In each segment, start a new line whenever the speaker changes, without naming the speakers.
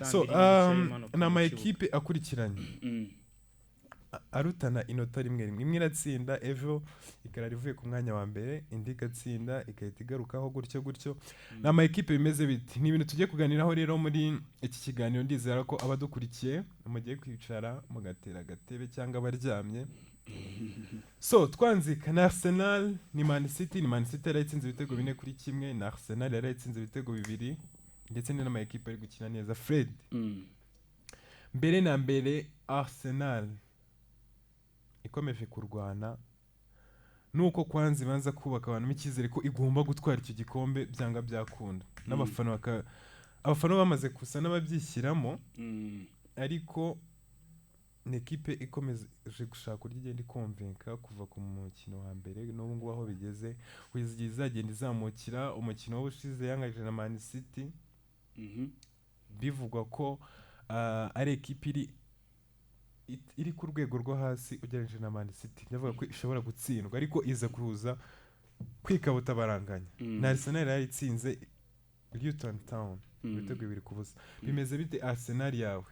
So
2:00 n'igice imanuka
ni
mu
ama
kibuga.
ekipe akurikiranye arutana inota rimwe rimwe. Imwe iratsinda ejo ikarara ivuye ku mwanya wa mbere, indi igatsinda igahita igarukaho gutyo gutyo. Ni ama ekipe bimeze biti, ni ibintu tugiye kuganiraho rero muri iki kiganiro. Ndizera ko abadukurikiye mugiye kwicara mugatera agatebe cyangwa abaryamye. So twanzika na Arsenal ni Man City. Ni Man City yarayitsinze ibitego 4-1, na Arsenal yarayitsinze ibitego 2, ndetse ni n'ama ekipe ari gukina neza. Fred, mbere na mbere Arsenal ikomeje kurwana nuko kwanza ibanza kubaka abantu icyizere ko igomba gutwara icyo gikombe byanga byakunda, n'abafana abafana bamaze gusa n'ababyishyiramo, ariko ni ekipe ikomeje gushaka uburyo igenda ikonvenka kuva ku mukino wa mbere n'ubu ngubu aho bigeze, kugeza igihe izagenda izamukira. Umukino w'ubushize yanganyije na Man City, bivugwa ko ari ekipe iri ku rwego rwo hasi ugereranyije na Man City, ndavuga ko ishobora gutsindwa, ariko iza kuza kwikabuta baranganya. Na Arsenal yari itsinze Luton Town ibitego 2-0. Bimeze bite Arsenal yawe?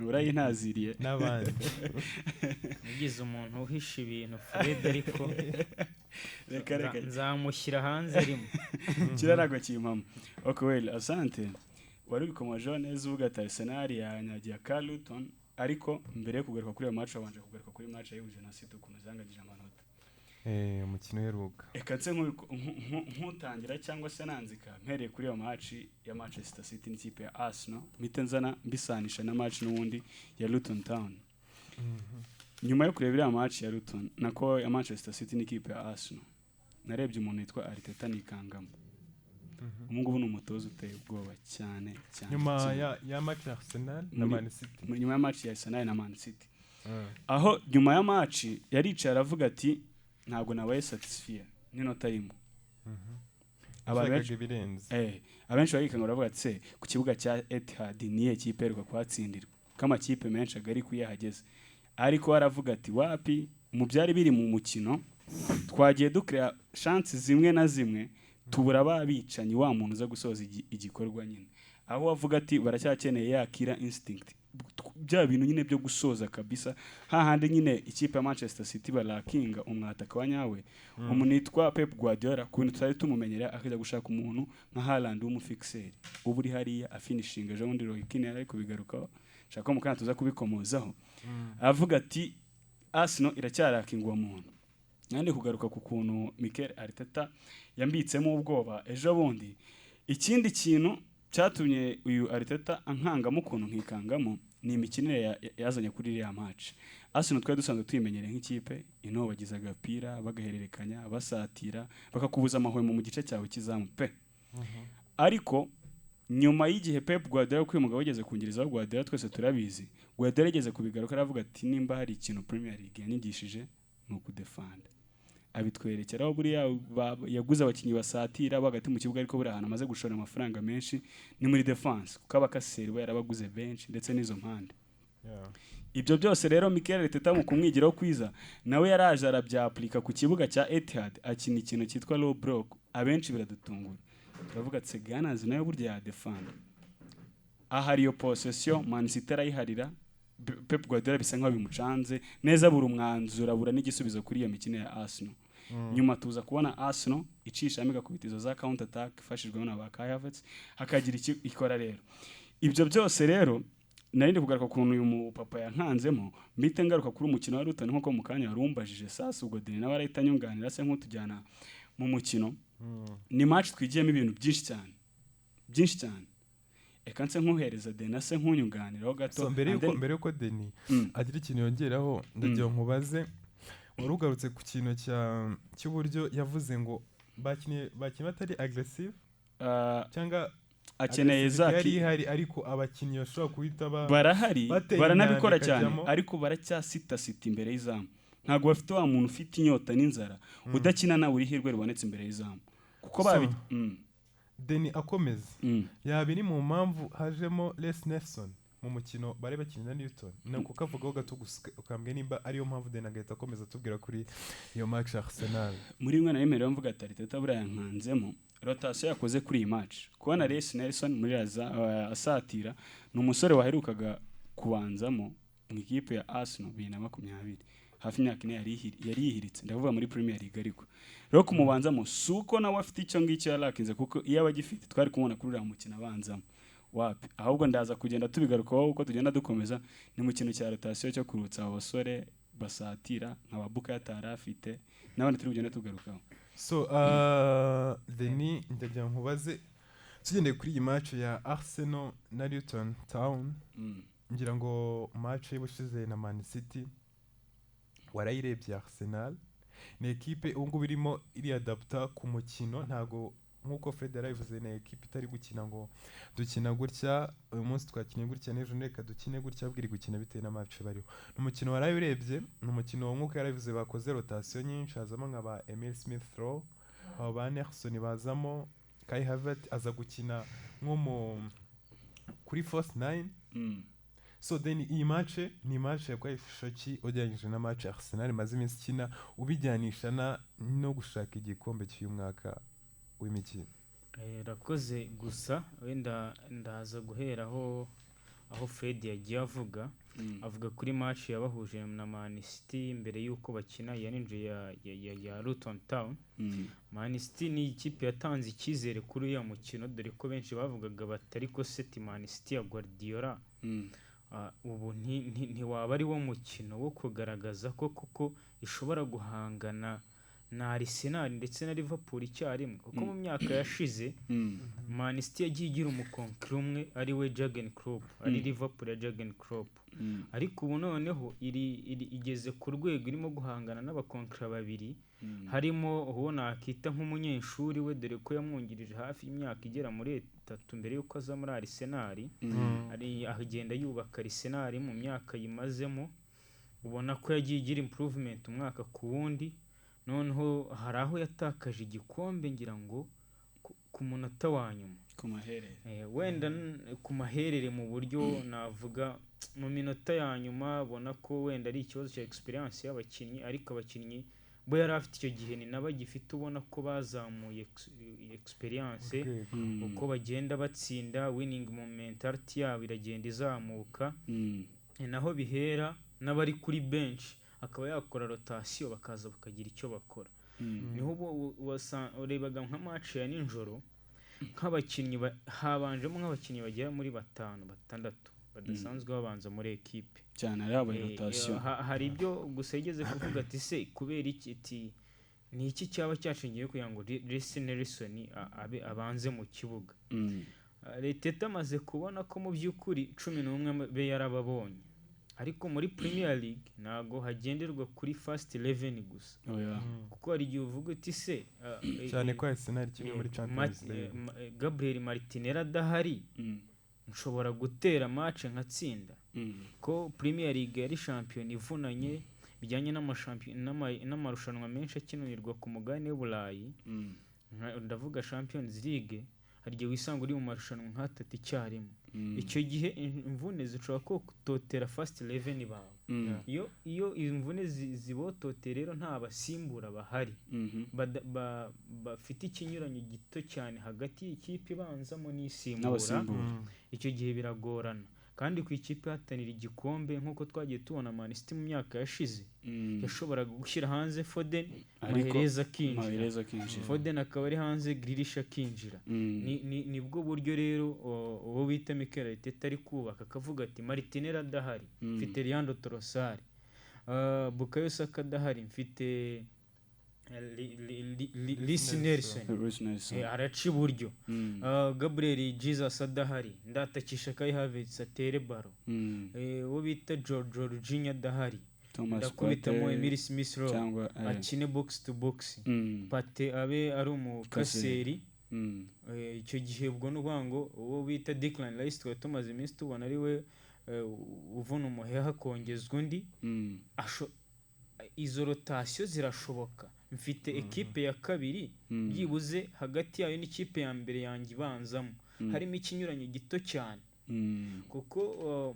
Urayintaziriye.
N'abandi.
Ugize umuntu uhisha ibintu Fred, ariko
Reka reka.
nzamushyira hanze rimwe.
Kiriya ntabwo kimpamo. Okay, well, asante. Wari ubikomojeho neza uvuga ati Arsenal yanyagiye ka Luton, ariko mbere yo kugaruka kuri iyo match wabanje kugaruka kuri match yayihuje na City, ukuntu zanganyije amanota.
Umukino uheruka.
Reka nse nkutangira cyangwa se nanzika mpereye kuri iyo match ya Manchester City n'ikipe ya Arsenal, mpite nzana mbisanisha na match n'ubundi ya Luton Town. Nyuma yo kureba iriya match ya Luton, nako ya Manchester City n'ikipe ya Arsenal, narebye umuntu witwa Arteta nikangamo. Ubu ngubu ni umutoza uteye ubwoba cyane cyane
Nyuma
cyane.
ya match ya Arsenal na Man City.
Nyuma ya match ya Arsenal na Man City, aho nyuma ya match yaricaye aravuga ati: "Ntabwo nabaye satisfied n'inota rimwe." Abantu benshi
Yashakaga ibirenze.
Abenshi barikanga, baravuga ati: "Se ku kibuga cya Etihad niye kipe iheruka kuhatsindirwa, ko amakipe menshi agari kuyahageze?" Ariko aravuga ati: "Wapi, mu byari biri mu mukino twagiye dukrea chance zimwe na zimwe, tubura babicanyi, wa muntu uza gusoza igikorwa nyine." Aho avuga ati baracyakeneye ya killer instinct, bya bintu nyine byo gusoza kabisa, hahandi nyine ikipe ya Manchester City barakinga umwataka wa nyawe, umuntu yitwa Pep Guardiola, ku bintu tutari tumumenyera, akajya gushaka umuntu nka Haaland w'umufixer uba uri hariya afinishinga. Ejo bundi Roy Keane yari ari kubigarukaho, shaka ko mu kanya tuza kubikomozaho. Avuga ati Arsenal iracyarakinga uwo muntu. Nandi kugaruka ku kuntu Mikel Arteta yambitsemo ubwoba ejo bundi. Ikindi kintu cyatumye uyu Arteta ankangamo ukuntu nkikangamo ni imikinire yazanye kuri iriya match. Arsenal twari dusanzwe tuyimenyereye nk'ikipe inobagiza agapira, bagahererekanya, basatira, bakakubuza amahwemo mu gice cyawe cy'izamu pe. Ariko nyuma y'igihe Pep Guardiola, kuko uyu mugabo wigeze kungirizaho Guardiola, twese turabizi, Guardiola yigeze kubigaruka aravuga ati: "Nimba hari ikintu Premier League yanyigishije ni ukudefanda." Abitwerekeraho buriya yaguze abakinnyi basatira bo hagati mu kibuga, ariko buriya ahantu amaze gushora amafaranga menshi ni muri defense, kuko abakaseri bo yarabaguze benshi ndetse n'izo mpande. Ibyo byose rero Mikel Arteta mu kumwigiraho kwiza nawe yaraje arabyapurika ku kibuga cya Etihad, akina ikintu cyitwa low block. Abenshi biradutungura, turavuga ati: "Gunners nayo burya yadefanda." Ahari iyo possession Man City arayiharira. Pep Guardiola bisa nkaho bimucanze neza, buri umwanzuro abura n'igisubizo kuri iyo mikino ya Arsenal. Nyuma tuza kubona Arsenal icishamo igakubita izo za counter attack ifashijwemo na ba Kai Havertz, hakagira icyo ikora. Rero ibyo byose rero nari ndi kugaruka ukuntu uyu mupapa yankanzemo, mpite ngaruka kuri umukino wa Luton nk'uko mu kanya warumbajije. Sasa ubwo Deni nawe arahita anyunganira se nk'utujyana mu mukino. Ni match twigiyemo ibintu byinshi cyane, byinshi cyane. Reka nse nkuhereza Deni ase nkunyunganiraho gato.
So, mbere
And
yuko
then-
mbere yuko Deni agira ikintu yongeraho, ndagira ngo nkubaze: wari ugarutse ku kintu cy'uburyo yavuze ngo bakinnye batari aggressive cyangwa
akeneye
aggressivity
za
yari ihari, ariko abakinnyi bashobora guhita ba
Barahari,
batera
baranabikora
imyanda
cyane,
ikajyamo.
ariko baracyasitasita imbere y'izamu. Ntabwo bafite wa muntu ufite inyota n'inzara udakina nawe uri hirwe rubonetse imbere y'izamu kuko
So,
babi
Deni akomeza, yaba iri mu mpamvu hajemo Reiss Nelson mu mukino bari bakina na Luton? Ni ukukavugaho gato gusa ukambwira nimba ariyo mpamvu, Deni agahita akomeza atubwira kuri iyo match Arsenal.
Muri rimwe na rimwe rero mvuga ati Arteta buriya yankanzemo. Rotation yakoze kuri iyi match, kubona Reiss Nelson muri asatira, ni umusore waherukaga kubanzamo mu ikipe ya Arsenal 2020, hafi imyaka 4 yari yihiritse, ndavuga muri Premier League. Ariko rero kumubanzamo si uko nawe afite icyo ngicyo yarakinze, kuko iyo aba agifite twari kumubona kuri uriya mukino abanzamo, wapi. Ahubwo ndaza kugenda tubigarukaho uko tugenda dukomeza. Ni mu kintu cya rotation cyo kurutsa abo basore basatira nka ba Bukayo atari afite n'abandi turi bugende tugarukaho.
So Denis, ndagira nkubaze, tugendeye kuri iyi match ya Arsenal na Luton Town, ngira ngo match y'ubushize na Man City warayirebye. Arsenal ni ekipe ubu ngubu irimo iriyadapta ku mukino, ntago nk'uko Fred yarabivuze, ni ekipe itari gukina ngo dukina gutya uyu munsi, twakinnye gutya n'ejo, reka dukine gutya, ahubwo iri gukina bitewe na match bariho. Ni umukino warayirebye, ni umukino nk'uko yarabivuze bakoze rotation nyinshi, hazamo nka ba Emile Smith Rowe, abo ba Nelson bazamo, Kai Havertz aza gukina nko mu kuri false nine. So then iyi match ni match yabaye ishusho ki ugereranyije na match Arsenal imaze iminsi ikina, ubijyanisha na no gushaka igikombe cy'uyu mwaka w'imikino?
Rakoze. Gusa wenda ndaza guhera aho Fred yagiye avuga, avuga kuri match yabahuje na Man City mbere y'uko bakina iya ninjye ya Luton Town. Man City ni ikipe yatanze icyizere kuri uriya mukino, dore ko benshi bavugaga bati: "Ariko City, Man City ya Guardiola, ubu ntiwaba ari wo mukino wo kugaragaza ko koko ishobora guhangana na Arsenal ndetse na Liverpool icyarimwe?" Kuko mu myaka yashize Man City yagiye igira umukonkiri umwe, ari we Jurgen Klopp, ari Liverpool ya Jurgen Klopp. Ariko ubu noneho iri igeze ku rwego irimo guhangana n'abakonkira babiri, harimo uwo nakita nk'umunyeshuri we, dore ko yamwungirije hafi y'imyaka igera muri 3 mbere y'uko aza muri Arsenal. Ari agenda yubaka Arsenal mu myaka yimazemo, ubona ko yagiye igira improvement umwaka ku wundi. Noneho hari aho yatakaje igikombe, ngira ngo ku munota wa nyuma,
ku maherere.
Wenda ku maherere, mu buryo navuga mu minota ya nyuma, ubona ko wenda ari ikibazo cya experience y'abakinnyi, ariko abakinnyi bo yari afite icyo gihe ni nabo agifite, ubona ko bazamuye experience
Urwego.
Uko bagenda batsinda, winning mentality yabo iragenda izamuka. Ni naho bihera n'abari kuri bench akaba yakora rotation, bakaza bakagira icyo bakora. Niho ubu urebaga nka match ya nijoro, nk'abakinnyi habanjemo nk'abakinnyi bagera muri batanu, batandatu badasanzwe babanza muri ekipe.
Cyane, hari habaye rotation.
Hari ibyo gusa yigeze kuvuga ati: "Se kubera iki?" Ati: "Ni iki cyaba cyashingiye kugira ngo Reiss Nelson abe abanze mu kibuga?" Arteta amaze kubona ko mu by'ukuri 11 be yarababonye, ariko muri Premier League ntago hagenderwa kuri first 11 gusa,
Oya.
kuko hari igihe uvuga uti se
Cyane ko Arsenal kimwe muri Champions League.
Gabriel Martinelli adahari, nshobora gutera match nkatsinda? Ko Premier League yari shampiyona ivunanye bijyanye n'amarushanwa menshi akinirwa ku mugabane w'Uburayi, ndavuga Champions League, hari igihe wisanga uri mu marushanwa nk'atatu icyarimwe. Icyo gihe imvune zishobora kototera first 11 bawe. Iyo imvune zibototera rero, nta basimbura bahari, bafite ikinyuranyo gito cyane hagati y'ikipe ibanzamo n'isimbura,
N'abasimbura.
Icyo gihe biragorana. Kandi ku ikipe ihatanira igikombe, nk'uko twagiye tubona Man City mu myaka yashize, yashoboraga gushyira hanze Foden,
Ariko
Mahrez akinjira,
Mahrez akinjira.
Foden akaba ari hanze, Grealish akinjira. Nibwo buryo rero uwo bita Mikel Arteta ari kubaka, akavuga ati: "Martinelli adahari, mfite Leandro Trossard, Bukayo Saka adahari, mfite Reiss Nelson."
Reiss Nelson.
Araca iburyo. Gabriel Jesus adahari, ndatakisha Kai Havertz atere baro. Uwo bita Jorginho adahari,
Thomas
ndakubitamo
Partey
Emile Smith Rowe
cyangwa
akine box to box, Partey abe ari umukaseri. Icyo gihe ubwo ni ukuvuga ngo uwo bita Declan Rice twari tumaze iminsi tubona ari we uvuna umuheha, akongezwa undi. Izo rotation zirashoboka, mfite ekipe ya kabiri, byibuze hagati yayo n'ikipe ya mbere yanjye ibanzamo harimo ikinyuranyo gito cyane, kuko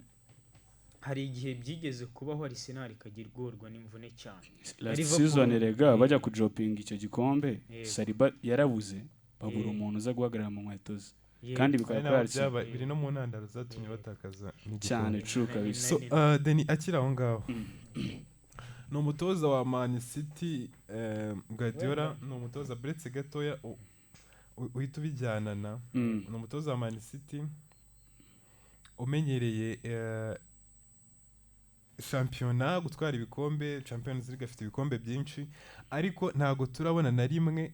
hari igihe byigeze kubaho Arsenal ikajya igorwa n'imvune cyane.
Last
Liverpool-
season rega bajya kudropinga icyo gikombe,
Yego.
Saliba yarabuze. Babura umuntu uza guhagarara mu nkweto ze. Kandi
Ari
bikaba
nabo
kuri Arsenal
byaba biri no mu ntandaro zatumye batakaza n'igikombe.
Cyane, true kabisa.
So Deni akiri aho ngaho, ni umutoza wa Man City, Guardiola ni umutoza, buretse gatoya uhita ubijyana na ni umutoza wa Man City umenyereye shampiyona, gutwara ibikombe, Champions League, afite ibikombe byinshi, ariko ntabwo turabona na rimwe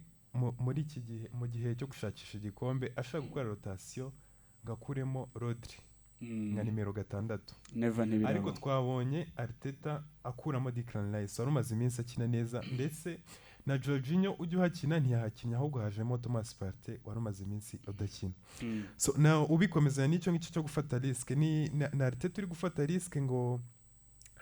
muri iki gihe, mu gihe cyo gushakisha igikombe, ashaka gukora rotation ngo akuremo Rodri nka nimero 6.
Never, ntibiraba.
Ariko twabonye Arteta akuramo Declan Rice wari umaze iminsi akina neza, ndetse na Jorginho ujya uhakina ntiyahakinnye, ahubwo hajemo Thomas Partey wari umaze iminsi udakina. So na ubikomeza n'icyo ngicyo cyo gufata risk, ni na Arteta uri gufata risk ngo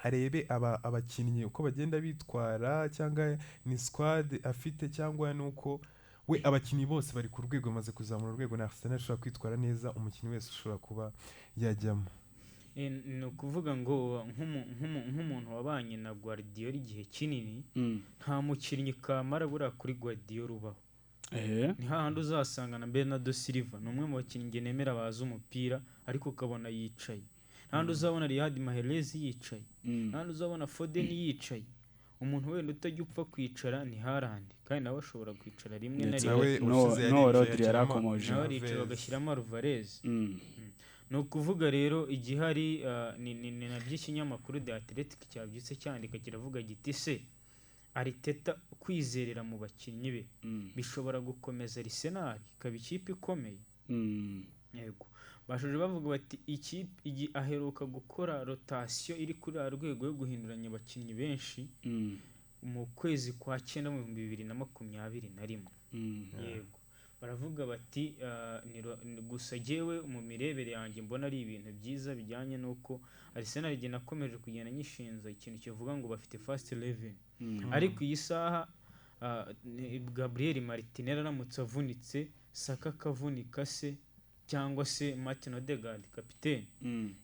arebe abakinnyi uko bagenda bitwara, cyangwa ni squad afite, cyangwa nuko we abakinnyi bose bari ku rwego, bamaze kuzamura urwego na Arsenal ishobora kwitwara neza, umukinnyi wese ushobora kuba yajyamo?
Ni ukuvuga ngo nk'umuntu wabanye na Guardiola igihe kinini, nta mukinnyi kamara buriya kuri Guardiola ubaho. Ni hahandi uzasanga na Bernardo Silva, ni umwe mu bakinnyi njye nemera bazi umupira, ariko ukabona yicaye. Nta handi uzabona Riyad Mahrez yicaye, nta handi uzabona Foden yicaye. Umuntu wenda utajya upfa kwicara ni Haaland, kandi nawe ashobora kwicara rimwe na
Ndetse
rimwe.
Nawe
no
ushize yaricaye
Rodri
akinamo
yarakomoje.
Nawe aricara,
Alvarez.
bagashyiramo Alvarez. Ni ukuvuga rero igihari ni nabyo ikinyamakuru The Athletic cyabyutse cyandika, kiravuga giti: "Se Arteta kwizerera mu bakinnyi be bishobora gukomeza Arsenal ikaba ikipe ikomeye?" Yego, bashoje bavuga bati ikipe aheruka gukora rotation iri kuri uru rwego yo guhinduranya abakinnyi benshi mu kwezi kwa cyenda mu 2021. Yego, baravuga bati gusa jyewe mu mirebere yanjye mbona ari ibintu byiza bijyanye n'uko Arsenal igihe nakomeje kugenda nyishinza ikintu kivuga ngo bafite first eleven, ariko iyi saha Gabriel Martinelli aramutse avunitse, Saka akavunika se, cyangwa se Martin Odegaard kapitene,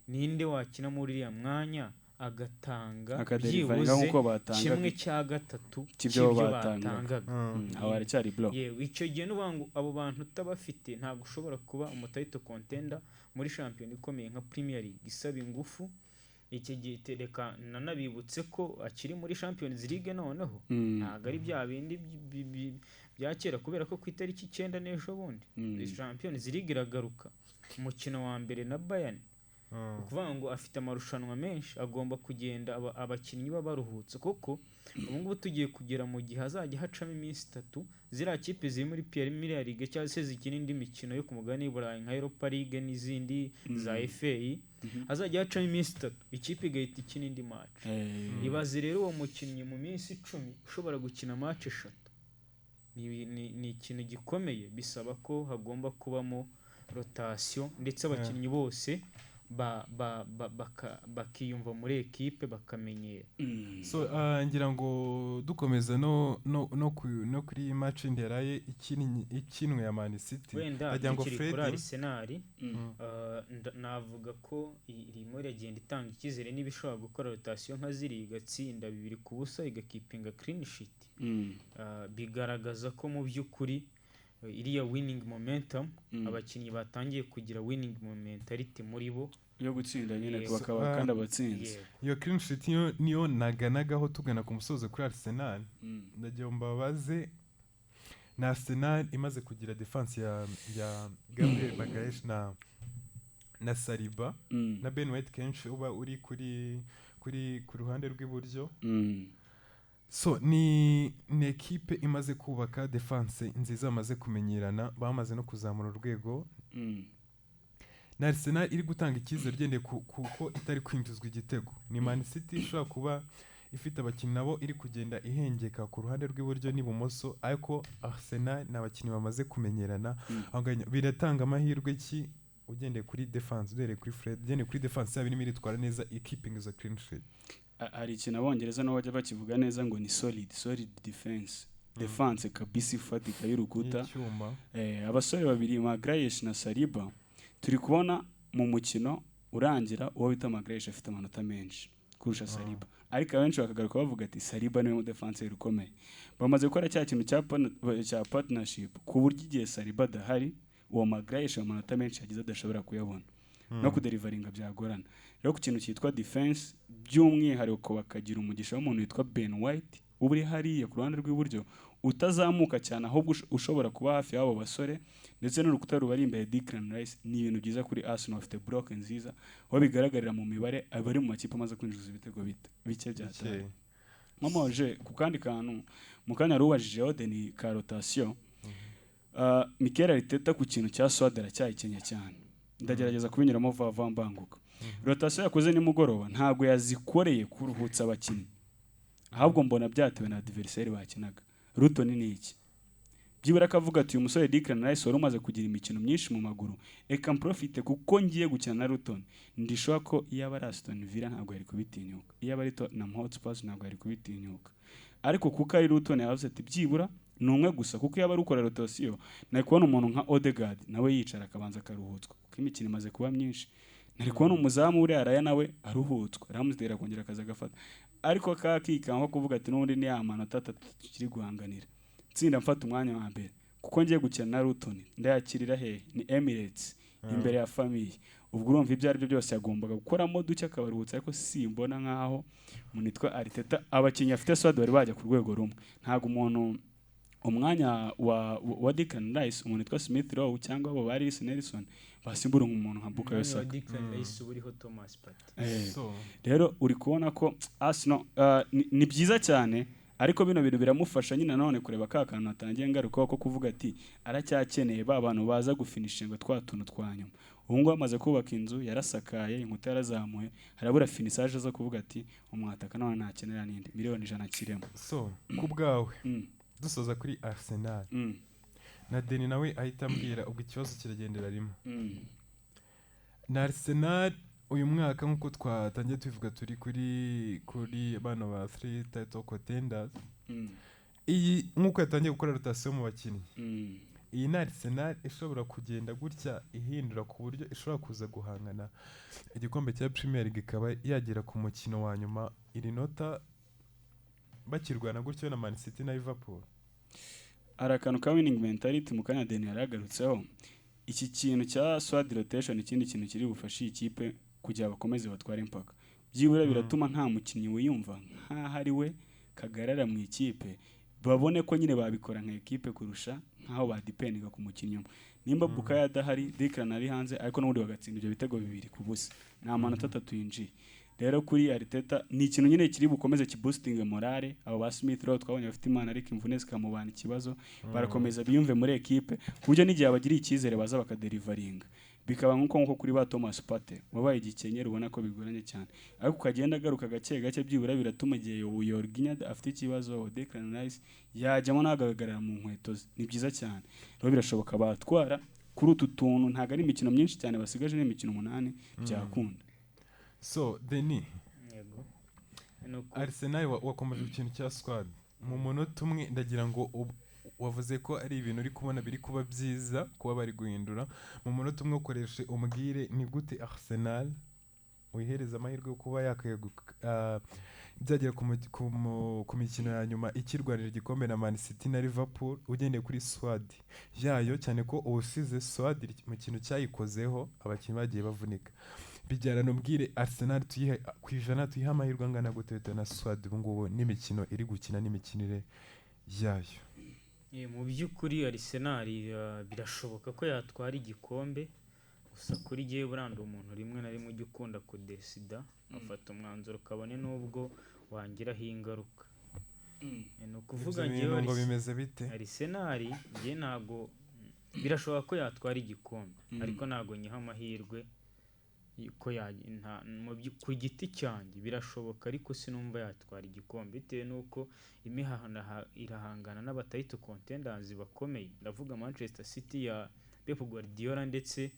ninde wakina muri uriya mwanya agatanga
Akadeliveringa
byibuze
nk'uko batangaga
kimwe cya gatatu
cy'ibyo
cy'ibyo
batangaga?
batangaga?
Aho haracyari block.
Yewe, icyo gihe nuvuga ngo abo bantu utabafite ntabwo ushobora kuba umutitle contender muri shampiyona ikomeye nka Premier League isaba ingufu. Iki gihe reka nanabibutse ko akiri muri Champions League noneho, ntabwo ari bya bindi bya kera, kubera ko ku itariki 9 n'ejo bundi Champions League iragaruka, umukino wa mbere na Bayern. Ni ukuvuga ngo afite amarushanwa menshi agomba kugenda abakinnyi baba baruhutse, kuko ubu ngubu tugiye kugera mu gihe hazajya hacamo iminsi 3 ziriya kipe ziri muri Premier League cyangwa se zikina indi mikino yo ku mugabane w'i Burayi nka Europa League n'izindi za FA, hazajya hacamo iminsi 3 ikipe igahita ikina indi match. Ibaze rero uwo mukinnyi mu minsi 10 ushobora gukina match eshatu, ni ikintu gikomeye. Bisaba ko hagomba kubamo rotation, ndetse abakinnyi bose bakiyumva muri ekipe, bakamenyera.
So ngira ngo dukomeza no kuri iyi match indi yaraye ikinwe ya Man City,
Wenda
ndagira ngo
tukiri kuri
Fred
Arsenal, navuga ko irimo iragenda itanga icyizere. Niba ishobora gukora rotation nka ziriya, igatsinda 2-0, igakeepinga clean sheet, bigaragaza ko mu by'ukuri iriya winning momentum, abakinnyi batangiye kugira winning mentality muri bo
yo gutsinda nyine, bakaba kandi abatsinzi.
Yego.
Iyo clean sheet niyo naganagaho tugana ku musozo kuri Arsenal. Ndagira ngo mbabaze, na Arsenal imaze kugira defense ya Gabriel Magalhaes na Saliba na Ben White kenshi uba uri kuri ku ruhande rw'iburyo, so ni ekipe imaze kubaka defense nziza, bamaze kumenyerana, bamaze no kuzamura urwego, na Arsenal iri gutanga icyizere ugendeye kuko itari kwinjizwa igitego. Ni Man City ishobora kuba ifite abakinnyi nabo iri kugenda ihengeka ku ruhande rw'iburyo n'ibumoso, ariko Arsenal ni abakinnyi bamaze kumenyerana. Aho ngaho biratanga amahirwe ki ugendeye kuri defense, ugendeye kuri Fred, ugendeye kuri defense yabo irimo iritwara neza, keeping izo clean sheet?
Hari ikintu Abongereza nabo bajya bakivuga neza ngo ni solid defense kabisa, ifatika y'urukuta.
Y'icyuma.
Abasore babiri Magalhaes na Saliba, turi kubona mu mukino urangira uwo bita Magalhaes afite amanota menshi kurusha Saliba. Ariko abenshi bakagaruka bavuga ati Saliba niwe mudefanseri ukomeye. Bamaze gukora cya kintu cya partnership, ku buryo igihe Saliba adahari, uwo Magalhaes amanota menshi yagize adashobora kuyabona, no kuderivaringa byagorana. Rero ku kintu cyitwa defense by'umwihariko, bakagira umugisha w'umuntu witwa Ben White uba uri hariya ku ruhande rw'iburyo, utazamuka cyane, ahubwo ushobora kuba hafi y'abo basore, ndetse n'urukuta rubari imbere Declan Rice, ni ibintu byiza kuri Arsenal. Bafite block nziza, aho bigaragarira mu mibare abari mu makipe amaze kwinjiza ibitego bike bya
Bike.
tari. Nkomoje ku kandi kantu mu kanya wari ubajije Odeni ka rotation, Mikel Arteta ku kintu cya squad aracyayikennye cyane. Ndagerageza kubinyuramo vuba vuba mbanguka. Rotation yakoze nimugoroba ntabwo yazikoreye kuruhutsa abakinnyi, ahubwo mbona byatewe na adversaire bakinaga. Luton ni iki? Byibura akavuga ati uyu musore Declan Rice wari umaze kugira imikino myinshi mu maguru, reka mprofite kuko ngiye gukina na Luton. Ndishoba ko iyo aba ari Aston Villa ntabwo yari kubitinyuka, iyo aba ari Tottenham Hotspur ntabwo yari kubitinyuka, ariko kuko ari Luton yavuze ati byibura ni umwe gusa, kuko iyo aba ari ukora rotation nari kubona umuntu nka Odegaard nawe yicara akabanza akaruhutswa kuko imikino imaze kuba myinshi, nari kubona umuzamu uriya Raya nawe aruhutswa, Ramsdale akongera akaza agafata. Ariko kakikanga ko kuvuga ati n'ubundi ni ya manota atatu tukiri guhanganira, tsinda mfata umwanya wa mbere kuko ngiye gukina na Luton, ndayakirira hehe? Ni Emirates imbere ya famille. Ubwo urumva ibyo ari byo byose yagombaga gukoramo duke akabaruhutsa, ariko simbona nkaho umuntu witwa Arteta abakinnyi afite squad bari bajya ku rwego rumwe. Ntabwo umuntu umwanya wa Declan Rice, umuntu witwa Smith Rowe cyangwa abo ba Reece Nelson basimbura umuntu nka Bukayo
Umwanya wa
Saka.
Declan Rice uba uriho Thomas Partey.
So
Rero uri kubona ko Arsenal ni byiza cyane, ariko bino bintu biramufasha nyine nanone kureba ka kantu natangiye ngarukaho ko kuvuga ati aracyakeneye ba bantu baza gufinishinga twa tuntu twa nyuma. Ubu ngubu amaze kubaka inzu, yarasakaye, inkuta yarazamuye, harabura finissage zo kuvuga ati umwataka none ntakenera n'indi miliyoni 100 akiremo.
So ku bwawe, dusoza kuri Arsenal, na Deni nawe ahita ambwira, ubwo ikibazo kiragendera rimwe. Na Arsenal uyu mwaka, nk'uko twatangiye tubivuga, turi kuri bano ba three title contenders. Iyi nk'uko yatangiye gukora rotation mu bakinnyi, iyi ni Arsenal ishobora kugenda gutya ihindura ku buryo ishobora kuza guhangana igikombe cya Premier League, ikaba yagera ku mukino wa nyuma iri nota bakirwana gutyo na Man City na Liverpool?
Hari akantu ka winning mentality mu kanya Deni yaragarutseho. Iki kintu cya squad rotation, ikindi kintu kiri bufashe iyi kipe kugira bakomeze batware impaka, byibura biratuma nta mukinnyi wiyumva nk'aho ari we kagarara mu ikipe, babone ko nyine babikora nka ekipe kurusha nk'aho badipendinga ku mukinnyi umwe. Nimba Bukayo adahari, Declan ari hanze, ariko n'ubundi bagatsinda ibyo bitego 2-0, ni amanota atatu yinjiye. Rero kuri Arteta ni ikintu nyine kiri bukomeze kiboostinge morale. Abo ba Smith Rowe twabonye bafite imana, ariko imvune zikamubana ikibazo, barakomeza biyumve muri ekipe ku buryo n'igihe abagiriye icyizere baza bakaderivaringa, bikaba nkuko kuri ba Thomas Partey wabaye igikenyeri, ubona ko bigoranye cyane, ariko ukagenda agaruka gake gake, byibura biratuma igihe Jorginho afite ikibazo, Declan Rice yajyamo nagahagarara mu nkweto ze. Ni byiza cyane rero, birashoboka batwara kuri utu tuntu. Ntabwo ari imikino myinshi cyane basigaje, ni imikino 8, byakunda.
So Deni,
Yego. Nuko
Arsenal wakomeje ku kintu cya squad. Mu munota umwe ndagira ngo wavuze ko ari ibintu uri kubona biri kuba byiza kuba bari guhindura. Mu munota umwe ukoreshe umbwire ni gute Arsenal wihereza amahirwe yo kuba yakweguka, byagera ku mikino ya nyuma ikirwanira igikombe na Man City na Liverpool, ugendeye kuri squad yayo, cyane ko ubusize squad mu kintu cyayikozeho abakinnyi bagiye bavunika bijyana. Umbwire Arsenal tuyihe ku ijana, tuyihe amahirwe angana gute bitewe na squad ubu ngubu n'imikino iri gukina n'imikinire yayo?
Mu by'ukuri Arsenal birashoboka ko yatwara igikombe. Gusa kuri jyewe buranda umuntu rimwe na rimwe ujya ukunda kudesida afata umwanzuro kabone n'ubwo wangiraho ingaruka. Ni ukuvuga
Ibyo
njyewe
bintu ngo bimeze bite?
Arsenal njye ntabwo, birashoboka ko yatwara igikombe, ariko ntabwo nyiha amahirwe ko ku giti cyanjye birashoboka, ariko sinumva yatwara igikombe bitewe n'uko imihanda irahangana n'abatitle contenders bakomeye. Ndavuga Manchester City ya Pep Guardiola ndetse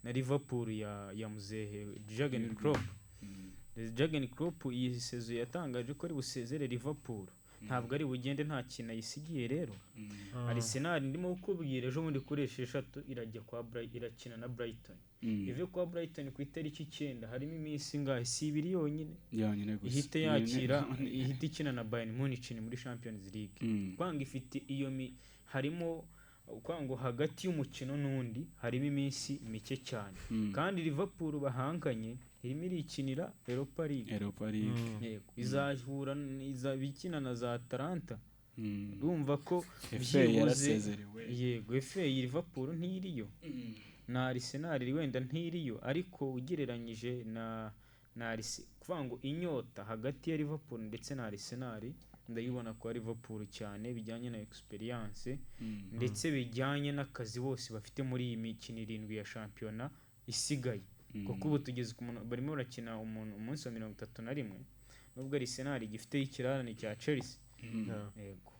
na Liverpool ya muzehe Jurgen Klopp. Jurgen Klopp iyi saison yatangaje ko ari busezere Liverpool. Ntabwo ari bugende nta kintu ayisigiye rero. Arsenal ndimo kukubwira, ejo bundi kuri 6 irajya kwa irakina na Brighton. Ive kwa Brighton ku itariki 9, harimo iminsi ingahe? Si 2 yonyine.
Yonyine gusa.
Ihite yakira, ihite ikina na Bayern Munich muri Champions League. Kwanga ifite iyo harimo kwanga hagati y'umukino n'undi harimo iminsi mike cyane. Kandi Liverpool bahanganye irimo irikinira Europa League.
Europa League.
Yego, izahura izaba ikina na za Atalanta. Urumva ko
FA
byibuze
yarasezerewe.
Yego, FA Liverpool ntiriyo, na Arsenal wenda ntiriyo, ariko ugereranyije na Arsenal, kuvuga ngo inyota hagati ya Liverpool ndetse na Arsenal ndayibona kwa Liverpool cyane, bijyanye na experience ndetse bijyanye n'akazi bose bafite muri iyi mikino 7 ya shampiyona isigaye. Kuko ubu tugeze ku muntu barimo barakina umunsi wa 31, nubwo Arsenal igifite ikirarane cya Chelsea. Yego.